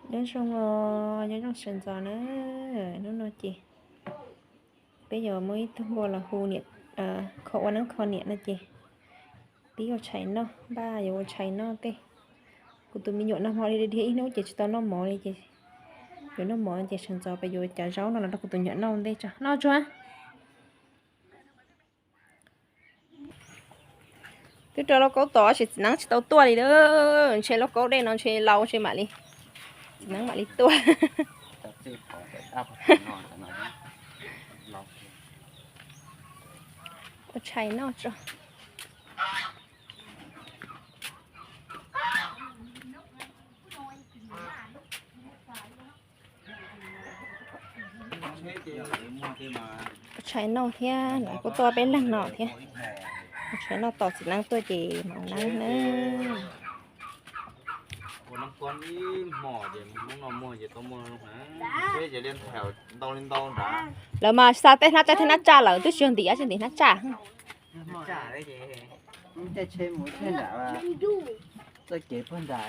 Nyob zoo os, nyob zoo sawv ntxov na. Hnub no ces peb yuav muaj ib tug npua los hu niam, kho ua neeb kho niam no ces peb ua tshais noj, npaj yuav ua tshais noj tej. Kuv tus me nyuam noj hmo dhia dhia ib hnub ces tsis tau noj mov li ces yuav noj mov ces sawv ntxov peb yuav cov zaub no los rau kuv tus me nyuam noj ua ntej tso. Noj tsuag. Twb rau lauj kaub tos tab sis txiv neeb tsis tau tuaj li lawm. Ntshe lauj kaub dej no ntshe laus ntshe mam li, txiv neeb mam li tuaj. Ua tshais noj tso. Ua tshais noj thiab, lawv kuj tuaj peb leeg no thiab. Ua tshais noj tos txiv neeb tuaj ces mam ua neeb na. Lawv mas xa tej hnab tsaij thiab hnab tsaj lawm twb tsis yog ntim dab tsi, ntim hnab tsaj. Txoj kev puag nram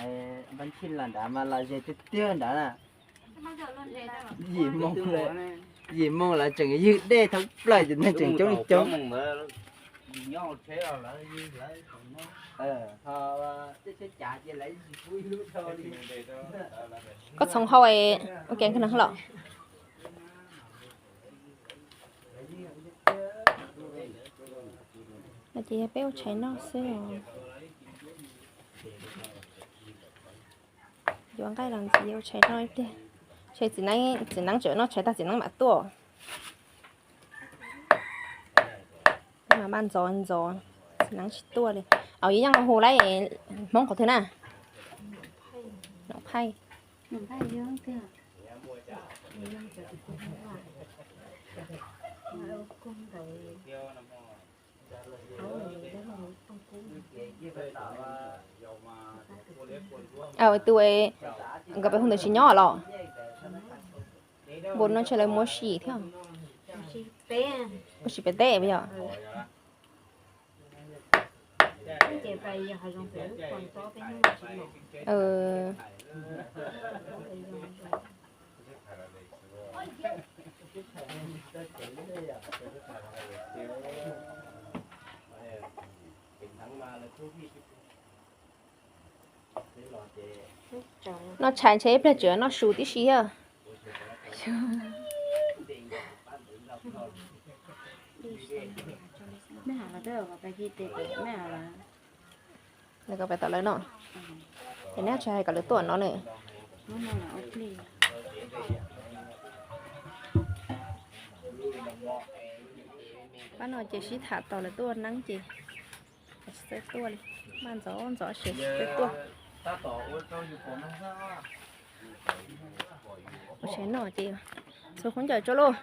Npab Nchij los nrad mas los ze tiag tiag nrad na. Yim moo, yim moo lawv tseem ywg dej thoob plaws ces neeg tseem coob li coob. Koj txhoov hau ua ke los. No ces yog peb ua tshais noj xwb os. Yuav nqaij los ntxiv ua tshais noj ib pliag. Ntshe txiv neeb, txiv neeb tseem noj tshais tag txiv neeb mam tuaj. Mas maj ntxov ntxov, txiv neeb tsis tuaj li. Au, yeej hu lawm, Hmoob qhov twg na? Noo Phaij. Tus nkawd peb hu ntawd tsis nyob los? Npua no ntshe lawv mus ua si thiab. Ua si pem teb puas yog? Noj tshais ntshe ib pliag tseem noj su tib si thiab. Lawv kom pais tom lawv no. Ces neb tsis hais kom lawv tuaj no nws. Pab no ces sib tham tos lawv tuaj neeb ces tsis txawj tuaj li. Maj ntxov ntxov ces tsis txawj tuaj. Ua tshais noj ces txhua khaub ncaws tso lauj.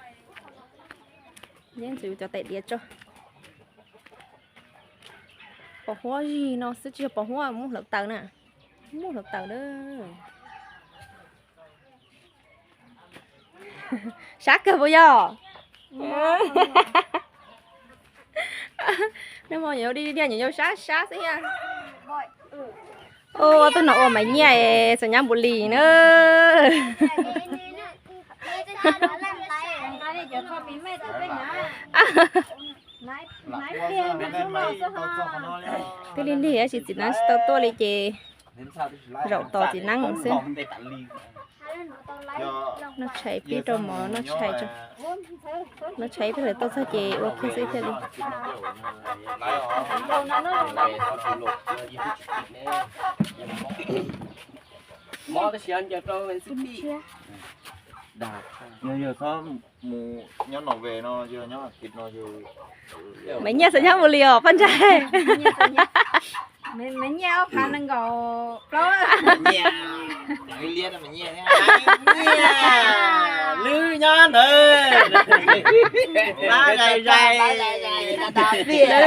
Yeej ntxwv cov tais diav tso. Pos huab zig no xwb tsis yog pos huab, muab hlawv taws na. Muab hlawv taws na. Sab kawg puas yog? Neb mo nyuam yaus di diag nyuam yaus sab sab xwb thiab. Ua tug no ua Maiv Nyiaj es xa nyab npum li na. Twb lig lig tab sis txiv neeb tsis tau tuaj li ces zaum tos txiv neeb xwb. Noj tshais pib rau mov noj tshais tso. Noj tshais pib lawm tau txog ces ua kiag xwb thiaj li. Yog yog txhob mus nyob no ve no, yog nyob no yog Maiv Nyiaj xa nyab npum li os poj ntxhais. Maiv Nyiaj ob phav nees nkaum plaub. Lwb nyob ntawd. Lwb,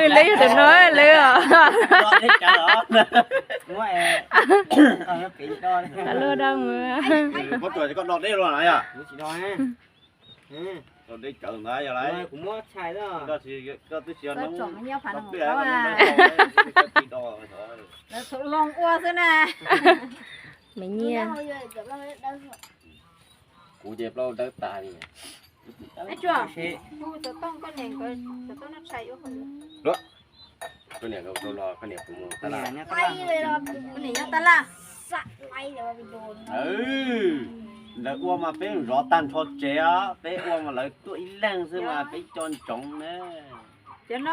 lwb yog tus no lwb os. Lub dab mus. Lawv thaum loo ua xwb na. Me nyiaj. Kuv ces plaub dawb tas li. Koj niam los koj niam kuv mus tab laj. Lawv ua mas peb zov tag nrho tsev os, peb ua mas lawv tuaj ib leeg xwb mas peb co ntsoov na. Tus no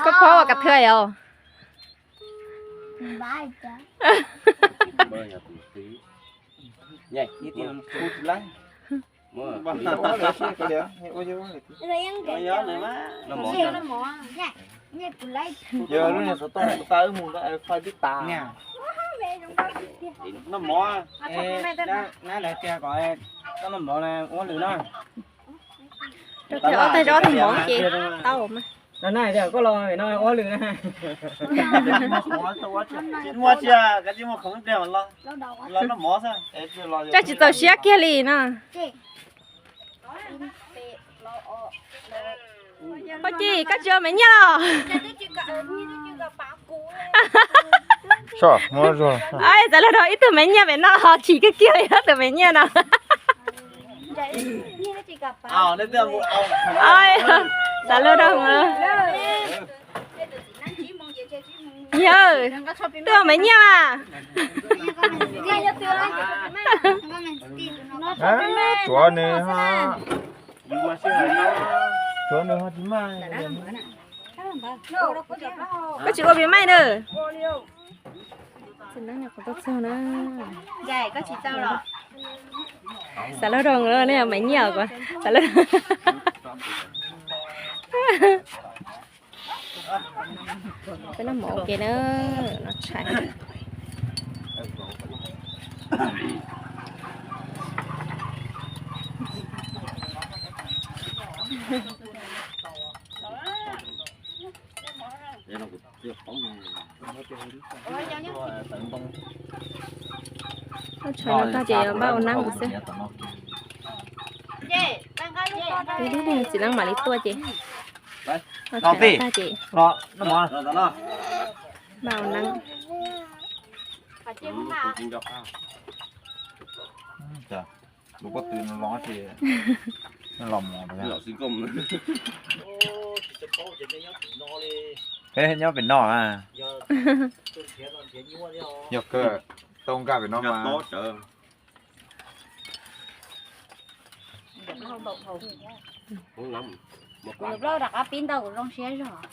koj phob ua kas thawj os. Noj mov. Noj mov. Nab lawv tias kom koj los ua lwm no. Rau tias ob tag zob tag mov ces tau mas. Nab tias koj los no ua lwm na. Muaj tsis, kav tsij muaj khoom tiag los, los noj mov xwb. Tsis txaus siab kiag li no. Koj Ci, koj tsis ua me nyiaj los? Txav luag rau ib tug me nyiaj pem no ho chim kiag kiag li tus me nyiaj no. Txav luag rau. Yawg, twb ua me nyiaj mas. Tsuav nws, tsuav nws ho tsis mag. Koj tsis ua pis maij na. Xav lawv rau nej me nyiaj ko, xav lawv. Peb noj mov ua ke na, no tshais. Tshais no tag ces npaj ua nab xwb. Txiv neeb mam li tuaj ces. Tshais no tag ces npaj ua nab. Peb nyob pem no a. Yog kawg, tau nkag pem no mas.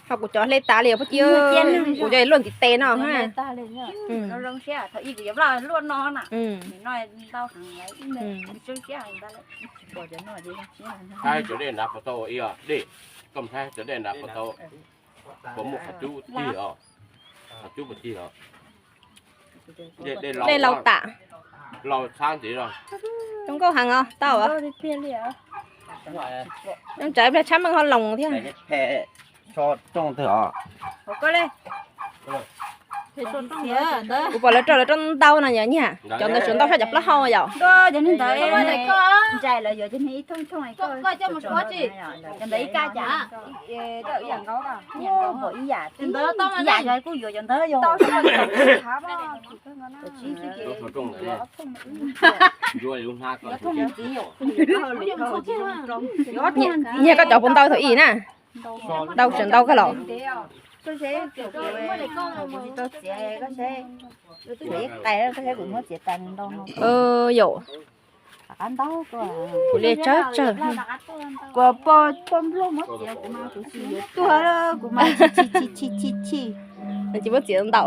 Ho kuv cov hle tas li os Paj Ci, kuv cov luaj ntiv tes no ha. Thaij cov dej nrad puas tau ib, dej, koj thaij cov dej nrad puas tau, puas muaj qhov cub tig os, qhov cub puas tig os. Dej laus tas. Zoo nkauj heev os, tau os. Zoo tsawv pliag tshab meej ho loos thiab. Kuv pom lawv rau lawv rau ntau no yom nyiaj, cov ntawd tsuas ntau tshaj cov plaub hau yom. Nyiaj koj cov puas ntau thaum ub na? Ntau tseem ntau kawg los. Yom, kuv li tsawg tsawg. Kuv poj nplog muab txiav kuv mas kuv tsis yuav tuag, kuv mas chim chim chim chim chim. Nws tsis muab txiav ntau.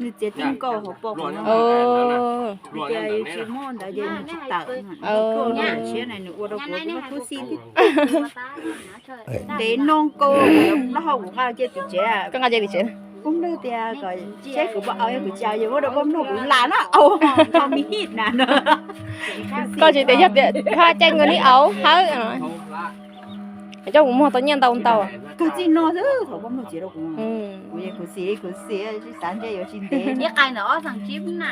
Nws txiav tib nkaus hauv paus kuv no. Tias yus tsis muab ntawd ces nws tsis tawm. Tuaj no tshiab na nws ua rau kuv kuv xib thiab. Ntev no nkaus, plaub hau kuv nqa cia tim tsev. Koj nqa cia tim tsev. Poj nplog tias kom seb kuv pom au, yog kuv tsis au ces muab rau poj nplog kuv lam no au, nqa mi hit na no. Koj tsis tias yog tias koj caij nkaus neb au hawb. Coj kuv muag tau nyiaj ntau ntau. Kawg txij no xwb thaum poj nplog txiav rau kuv. Kuv yeej khuv xim li khuv xim, tsis xav ntshe yuav tsis ntev. Ib qais ntawm ob xeem tsib na.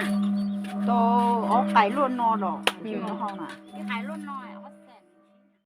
Tau ob qais luaj no los tsis muaj hau na. Ib qais luaj no.